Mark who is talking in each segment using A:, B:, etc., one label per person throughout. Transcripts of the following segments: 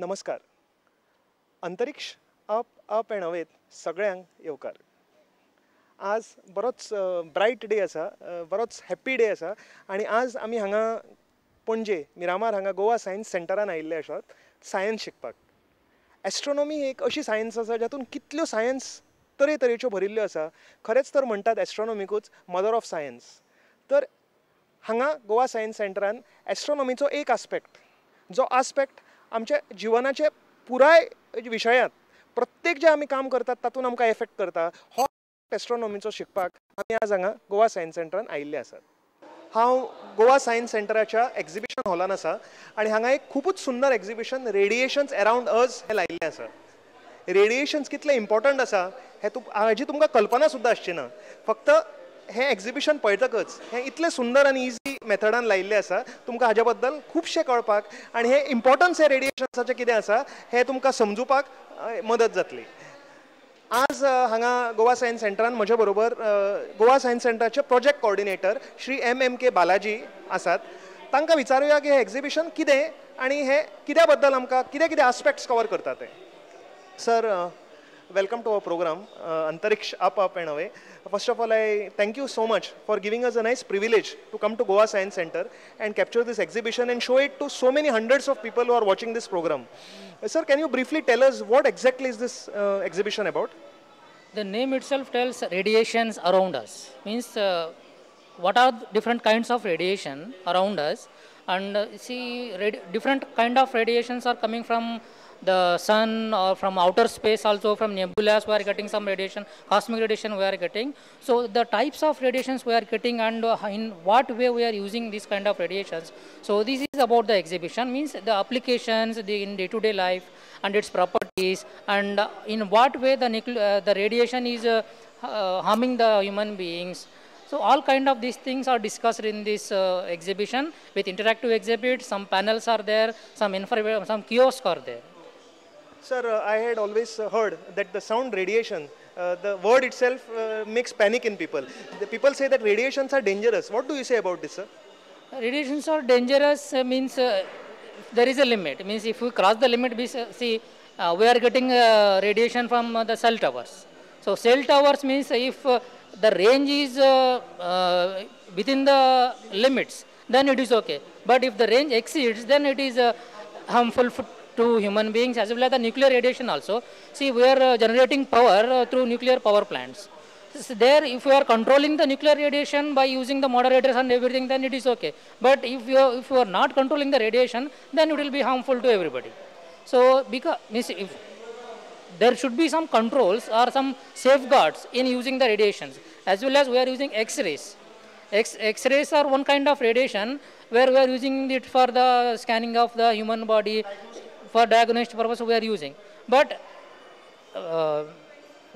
A: नमस्कार. अंतरिक्ष up up and अवेत सगळ्यांक येवकार. आज बरोच ब्रायट डे आसा, बरोच हॅप्पी डे आसा आनी आज आमी हांगा पणजे मिरामार हांगा गोवा सायन्स सेंटरान आयिल्ले आसात सायन्स शिकपाक. एस्ट्रोनॉमी एक अशी सायन्स आसा जातून कितल्यो सायन्स तरेतरेच्यो भरिल्ल्यो आसा. खरेंच तर म्हणटात एस्ट्रोनॉमिकूच मदर ऑफ सायन्स. तर हांगा गोवा सायन्स सेंटरान एस्ट्रोनॉमीचो एक आस्पेक्ट, जो आस्पेक्ट आमच्या जिवनाचे पुराय विशयांत प्रत्येक जे आमी काम करतात तातूंत आमकां एफेक्ट करता, हो एस्ट्रोनॉमीचो शिकपाक आमी आज हांगा गोवा सायन्स सेंटरान आयिल्ले आसात. हांव गोवा सायन्स सेंटराच्या एक्झिबिशन हॉलान आसा आनी हांगा एक खुबूच सुंदर एक्झिबिशन रेडिएशन्स अरावंड अस हें लायिल्लें आसा. रेडिएशन्स कितलें इम्पॉर्टंट आसा हें हाजी तुमकां कल्पना सुद्दां आसची ना. फक्त हें एक्झिबिशन पळयतकच हें इतलें सुंदर आनी इजी मेथडान लायिल्लें आसा, तुमकां हाज्या बद्दल खुबशें कळपाक आनी हें इम्पॉर्टन्स हे रेडिएशन्साचें कितें आसा हें तुमकां समजुपाक मदत जातली. आज हांगा गोवा सायन्स सेंटरान म्हजे बरोबर गोवा सायन्स सेंटराचे project coordinator Shri M M K. Balaji आसात. तांकां विचारुया की हें एक्झिबिशन कितें आनी हें कित्या बद्दल आमकां कितें कितें आस्पेक्ट्स कवर करता ते. Sir, welcome to our program Antariksh Up Up and Away. First of all, I thank you so much for giving us a nice privilege to come to Goa Science Center and capture this exhibition and show it to so many hundreds of people who are watching this program. Sir, can you briefly tell us what exactly is this exhibition about?
B: The name itself tells radiations around us. Means what are different kinds of radiation around us, and see different kind of radiations are coming from the sun or from outer space also, from nebulas we are getting some radiation, cosmic radiation we are getting. So the types of radiations we are getting and in what way we are using this kind of radiations. So this is about the exhibition, means the applications the in day-to-day life and its properties, and in what way the radiation is harming the human beings. So all kind of these things are discussed in this exhibition with interactive exhibits. Some panels are there, some infrared, some kiosks are there.
A: Sir, I had always heard that the sound radiation, the word itself makes panic in people. The people say that radiations are dangerous. What do you say about this, sir?
B: Radiations are dangerous means there is a limit. Means if we cross the limit, we see we are getting radiation from the cell towers. So cell towers means if the range is within the limits, then it is okay. But if the range exceeds, then it is harmful to human beings, as well as the nuclear radiation also. See, we are generating power through nuclear power plants. So there, if we are controlling the nuclear radiation by using the moderators and everything, then it is okay. But if you are not controlling the radiation, then it will be harmful to everybody. So, because means if there should be some controls or some safeguards in using the radiations, as well as we are using X-rays. X-rays are one kind of radiation where we are using it for the scanning of the human body, for diagnostic purpose we are using. But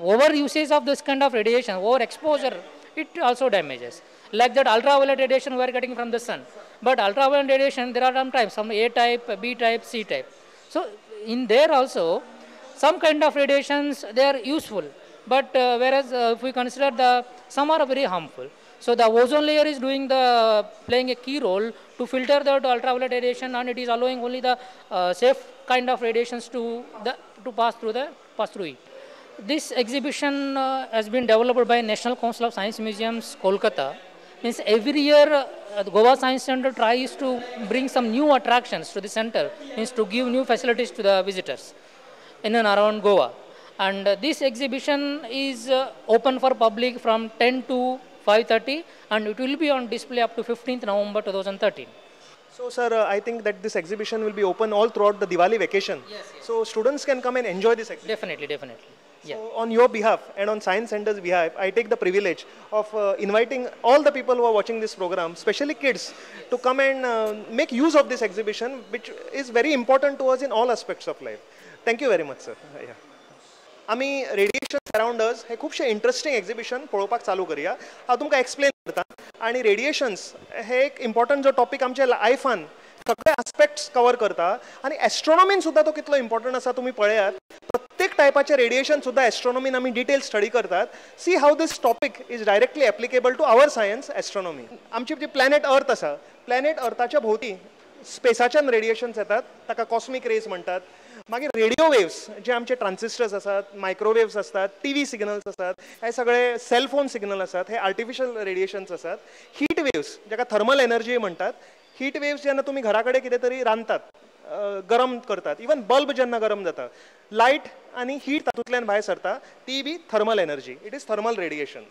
B: over usage of this kind of radiation, over exposure, it also damages. Like that ultraviolet radiation we are getting from the sun. But ultraviolet radiation, there are some types, some A type, B type, C type. So in there also, some kind of radiations, they are useful. But whereas if we consider the, some are very harmful. So the ozone layer is playing a key role to filter the ultraviolet radiation, and it is allowing only the safe kind of radiations to pass through it. This exhibition has been developed by National Council of Science Museums, Kolkata. Means every year the Goa Science Center tries to bring some new attractions to the center, means to give new facilities to the visitors in and around Goa. And this exhibition is open for public from 10 to 5:30, and it will be on display up to 15th November 2013.
A: So sir, I think that this exhibition will be open all throughout the Diwali vacation.
B: Yes, yes.
A: So students can come and enjoy this exhibition.
B: Definitely, definitely. Yeah.
A: So on your behalf and on Science Center's behalf, I take the privilege of inviting all the people who are watching this program, especially kids, to come and make use of this exhibition, which is very important to us in all aspects of life. Thank you very much, sir. Yeah. आमी radiation around अस हे खुबशे interesting exhibition पळोवपाक चालू करया. हांव तुमकां explain करता. आनी रेडिएशन्स हे एक इम्पॉर्टंट जो टॉपीक आमच्या लायफान सगळे आस्पेक्ट्स कवर करता, आनी एस्ट्रोनॉमीन सुद्दां तो कितलो इम्पॉर्टंट आसा तुमी पळयात. प्रत्येक टायपाचे रेडिएशन सुद्दां एस्ट्रोनॉमीन आमी डिटेल स्टडी करतात. See how this topic is directly applicable to our science, astronomy. आमची जी प्लॅनेट अर्थ आसा, प्लॅनेट अर्थाच्या भोवती स्पेसाच्यान रेडिएशन्स येतात, ताका कॉस्मीक रेज म्हणटात. मागीर रेडियो वेव्स जे आमचे ट्रान्सिस्टर्स आसात, मायक्रोवेव्स आसतात, टीव्ही सिग्नल्स आसात, हे सगळे सेलफोन सिग्नल आसात, हे आर्टिफिशियल रेडिएशन्स आसात. हीट वेव्स जाका थर्मल एनर्जी म्हणटात, हीट वेव्स जेन्ना तुमी घरा कडेन कितें तरी रांदतात, गरम करतात, इवन बल्ब जेन्ना गरम जाता, लायट आनी हीट तातूंतल्यान भायर सरता, ती बी thermal energy, it is thermal radiation.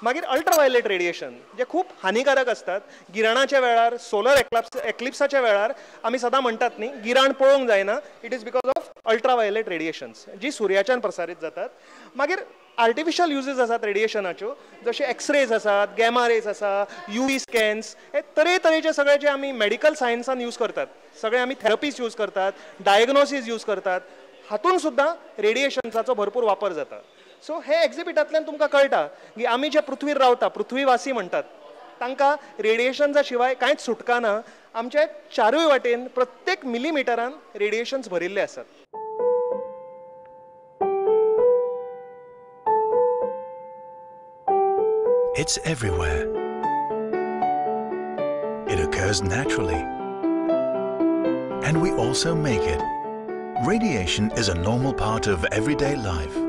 A: मागीर अल्ट्रावायलेट रेडिएशन जे खूब हानिकारक आसतात, गिराणाच्या वेळार, सोलर एक्लिप्साच्या वेळार आमी सदां म्हणटात न्ही, गिराण पळोवंक जायना, it is because of ultraviolet radiations जी सुर्याच्यान प्रसारीत जातात. मागीर आर्टिफिशियल युजीस आसात रेडिएशनाच्यो, जशे एक्सरेज आसात, गॅमा रेज आसा, युवी स्कॅन्स, हे तरेतरेचे सगळे जे आमी मेडिकल सायन्सान यूज करतात, सगळे आमी थेरपीज यूज करतात, डायग्नोसीस यूज करतात, हातून सुद्दां रेडिएशन्साचो भरपूर वापर जाता. सो हे एक्झिबिटांतल्यान तुमकां कळटा की आमी जे पृथ्वीर रावता, पृथ्वीवासी म्हणटात, तांकां रेडिएशन्सा शिवाय कांयच सुटका ना. आमच्या चारूय वाटेन प्रत्येक मिलीमिटरान रेडिएशन्स भरिल्ले आसात.
C: It's everywhere. It occurs naturally. And we also make it. Radiation is a normal part of everyday life.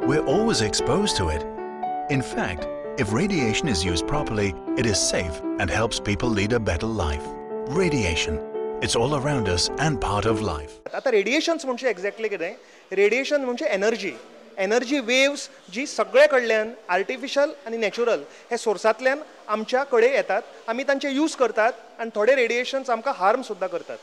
C: We're always exposed to it. In fact, if radiation is used properly, it is safe and helps people lead a better life. Radiation, it's all around us and part of life.
A: आता radiations म्हणजे exactly कितें? Radiation म्हणजे energy, energy waves जी सगळे कडल्यान artificial आनी natural हे सोर्सांतल्यान आमच्या कडेन येतात, आमी तांचे यूज करतात आनी थोडे रेडिएशन्स आमकां हार्म सुद्दां करतात.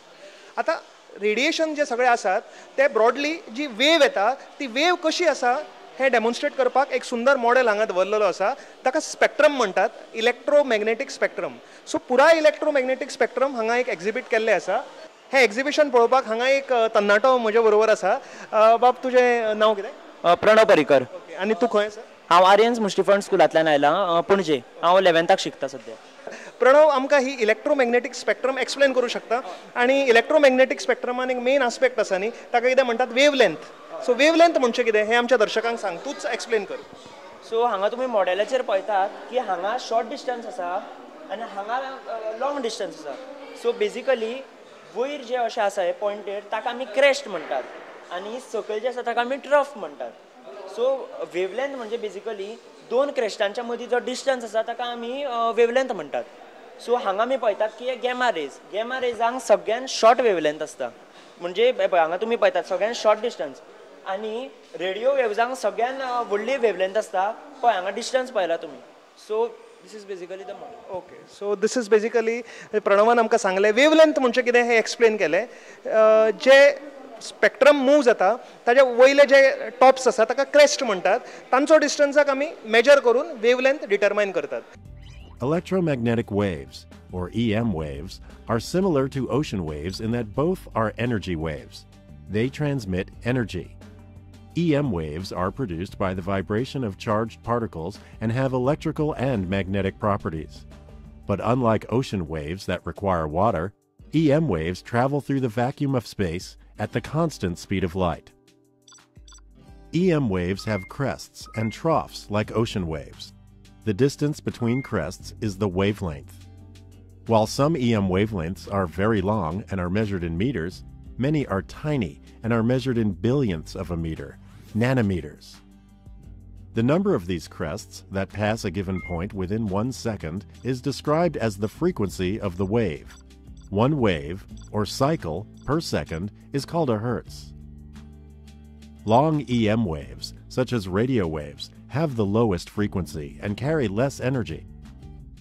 A: आतां रेडिएशन जे सगळे आसात ते ब्रॉडली जी वेव येता ती वेव कशी आसा हें डेमॉन्स्ट्रेट करपाक एक सुंदर मॉडेल हांगा दवरलेलो आसा, ताका स्पेक्ट्रम म्हणटात, इलेक्ट्रोमॅग्नेटीक स्पेक्ट्रम. सो पुराय इलेक्ट्रोमॅग्नेटीक स्पेक्ट्रम हांगा एक एक्झिबीट केल्लें आसा. हें एक्झिबिशन पळोवपाक हांगा एक तरणाटो म्हजे बरोबर आसा. बाब, तुजें नांव कितें?
D: प्रणव पर्रीकर.
A: ओके, आनी तूं खंय आसा?
D: हांव आर्यन्स मुस्टिफंड स्कुलांतल्यान आयलां, पणजे. हांव 11थाक शिकता सद्या.
A: प्रणव, आमकां ही इलेक्ट्रोमॅग्नेटीक स्पेक्ट्रम एक्सप्लेन करूं शकता? आनी इलेक्ट्रोमॅग्नेटीक स्पेक्ट्रमान एक मेन आस्पेक्ट आसा न्ही, ताका कितें म्हणटात वेवलेंथ. सो वेवलेंथ म्हणजे कितें हें आमच्या दर्शकांक सांग, तूंच एक्सप्लेन कर.
D: सो हांगा तुमी मॉडेलाचेर पळयतात की हांगा शॉर्ट डिस्टन्स आसा आनी हांगा लॉंग डिस्टन्स आसा. सो बेजिकली वयर जे अशें आसा हे पॉयंटेड ताका आमी क्रेस्ट म्हणटात आनी सकयल जे आसा ताका आमी ट्रफ म्हणटात. सो वेवलेंथ म्हणजे बेजिकली दोन क्रेस्टांच्या मदीं जो डिस्टन्स आसा ताका आमी वेवलेंथ म्हणटात. सो हांगा आमी पळयतात की गॅमा रेज, गॅमा रेजांक सगळ्यान शॉर्ट वेवलेंथ आसता, म्हणजे हांगा तुमी पळयतात सगळ्यान शॉर्ट डिस्टन्स, आनी रेडियो वेव्जांक सगळ्यान व्हडली वेवलेंथ आसता. पळय हांगा डिस्टन्स पळयला तुमी. So this is basically the model.
A: Okay, so this is basically प्रणवान आमकां सांगलें वेवलेंथ म्हणजे कितें हें एक्सप्लेन केलें. जे स्पेक्ट्रम मूव जाता ताजे वयले जे टॉप्स आसा ताका क्रेस्ट म्हणटात, तांचो डिस्टन्साक आमी मेजर करून वेवलेंथ डिटरमायन करतात.
E: Electromagnetic waves, or EM waves, are similar to ocean waves in that both are energy waves. They transmit energy. EM waves are produced by the vibration of charged particles and have electrical and magnetic properties. But unlike ocean waves that require water, EM waves travel through the vacuum of space at the constant speed of light. EM waves have crests and troughs like ocean waves. The distance between crests is the wavelength. While some EM wavelengths are very long and are measured in meters, many are tiny and are measured in billionths of a meter, nanometers. The number of these crests that pass a given point within 1 second is described as the frequency of the wave. One wave, or cycle, per second is called a hertz. Long EM waves, such as radio waves, have the lowest frequency and carry less energy.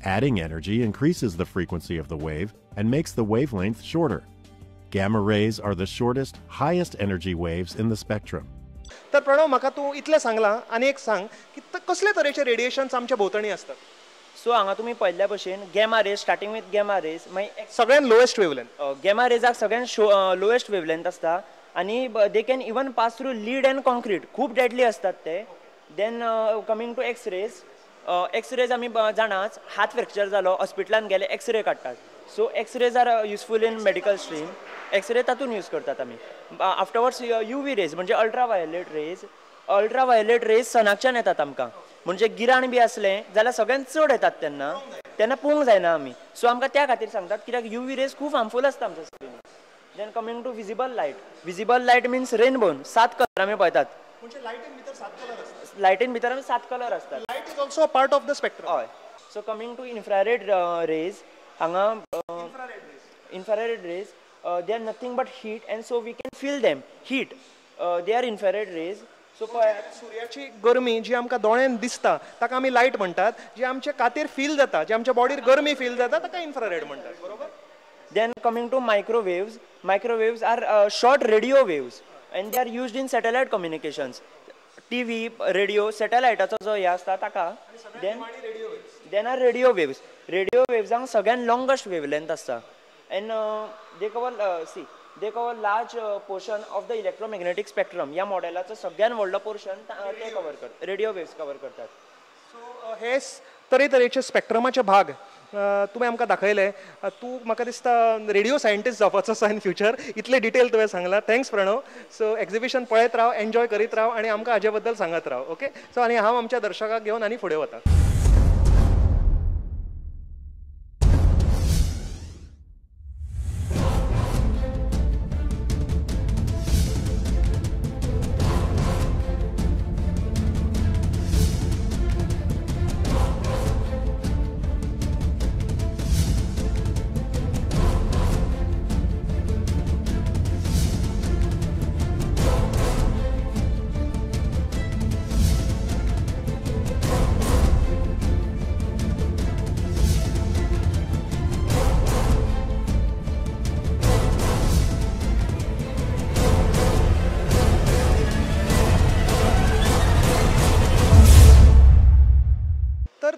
E: Adding energy increases the frequency of the wave and makes the wavelength shorter. Gamma rays are the shortest, highest energy waves in the spectrum.
A: तर प्रणव, म्हाका तूं इतलें सांगलां आनी एक सांग की कसले तरेचे रेडिएशन्स आमच्या भोंवतणी आसतात?
D: सो हांगा तुमी पळयल्ल्या भशेन gamma rays, starting with gamma rays, मागीर
A: सगळ्यान लोएस्ट वेवलेंथ.
D: गॅमा रेजाक सगळ्यान लोएस्ट वेवलेंथ आसता आनी they can even pass through lead and concrete, खूब डेडली आसतात ते. Then coming to X rays, X rays आमी जाणाच, हात फ्रॅक्चर जालो हॉस्पिटलान गेले एक्स रे काडटात. So X rays are useful in medical stream, X ray तातूंत यूज करतात आमी. आफ्टरवर्ड्स you V raise म्हणजे ultra violet rays, ultra violet rays सनाकच्यान येतात आमकां, म्हणजे गिराण बी आसलें जाल्यार सगळ्यांत चड येतात तेन्ना, तेन्ना पळोवंक जायना आमी. सो आमकां त्या खातीर सांगतात कित्याक you V raise खूब हार्मफूल आसता आमच्या स्किनीक. Then coming to visible light. Visible light means रेनबोन सात कलर आमी पळयतात.
A: म्हणजे लायटीन भितर सात कलर आसतात.
D: लायटीन भितर आमी सात कलर आसतात.
A: Light is also a part of the spectrum.
D: हय. So coming to infrared rays, हांगा infrared rays, they are nothing but heat and so we can feel them. Heat, they are infrared rays. So
A: सुर्याची गरमी जी आमकां दोळ्यान दिसता ताका आमी light म्हणटात, जी आमच्या कातीर फील जाता, जी आमच्या बॉडीर गरमी फील जाता ताका इन्फ्रारेड म्हणटात. बरोबर.
D: Then coming to microwaves. Microwaves are short radio waves and they are used in satellite communications. TV, radio, सॅटेलायटाचो जो हे आसता ताका. Then are radio waves. Radio वेव्सांक सगळ्यान लॉंगस्ट वेवलेंथ आसता and they cover see they cover large portion of the electromagnetic spectrum. ह्या मॉडेलाचो सगळ्यान व्हडलो portion ते कवर करतात, रेडियो वेव्स कवर करतात.
A: सो हे तरेतरेचे स्पेक्ट्रमाचे भाग तुवें आमकां दाखयले. तूं म्हाका दिसता रेडियो सायंटिस्ट जावपाचो आसा इन फ्युचर, इतले डिटेल तुवें सांगला. Thanks Pranav. So exhibition पळयत राव, एन्जॉय करीत राव आनी आमकां हाजे बद्दल सांगत राव. ओके. सो आनी हांव आमच्या दर्शकाक घेवन आनी फुडें वता.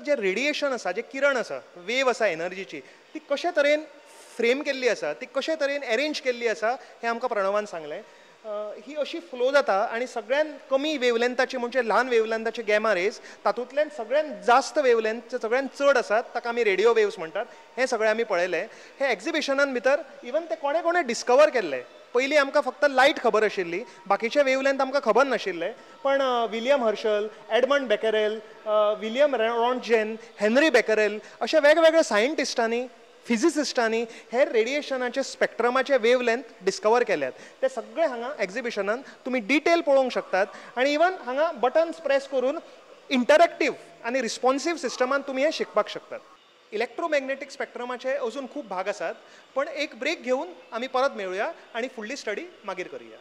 A: जे रेडिएशन आसा, जे किरण आसा, वेव आसा एनर्जीची, ती कशे तरेन फ्रेम केल्ली आसा, ती कशे तरेन एरेंज केल्ली आसा हें आमकां प्रणवान सांगलें. ही अशी फ्लो जाता आनी सगळ्यान कमी वेवलेंथाची म्हणजे ल्हान वेवलेंथाची गॅमा रेज, तातूंतल्यान सगळ्यान जास्त वेवलेंथ सगळ्यान चड आसात ताका आमी रेडियो वेव्स म्हणटात. हें सगळें आमी पळयलें. हे एक्झिबिशनान भितर इवन ते कोणें कोणें डिस्कवर केल्लें. पयलीं आमकां फक्त लायट खबर आशिल्ली, बाकीचे वेवलेंथ आमकां खबर नाशिल्ले. पण William Herschel, Edmond Becquerel, William Roentgen, Henri Becquerel अशे वेगवेगळे सायंटिस्टांनी, फिजिसिस्टांनी हे रेडिएशनाचे स्पेक्ट्रमाचे वेवलेंथ डिस्कवर केल्यात. ते सगळे हांगा एक्झिबिशनान तुमी डिटेल पळोवंक शकतात आनी इवन हांगा बटन्स प्रेस करून इंटरेक्टीव आनी रिस्पोन्सीव सिस्टमान तुमी हें शिकपाक शकतात. इलेक्ट्रोमॅग्नेटीक स्पेक्ट्रमाचे अजून खूब भाग आसात, पण एक ब्रेक घेवन आमी परत मेळुया आनी फुडली स्टडी मागीर करूया.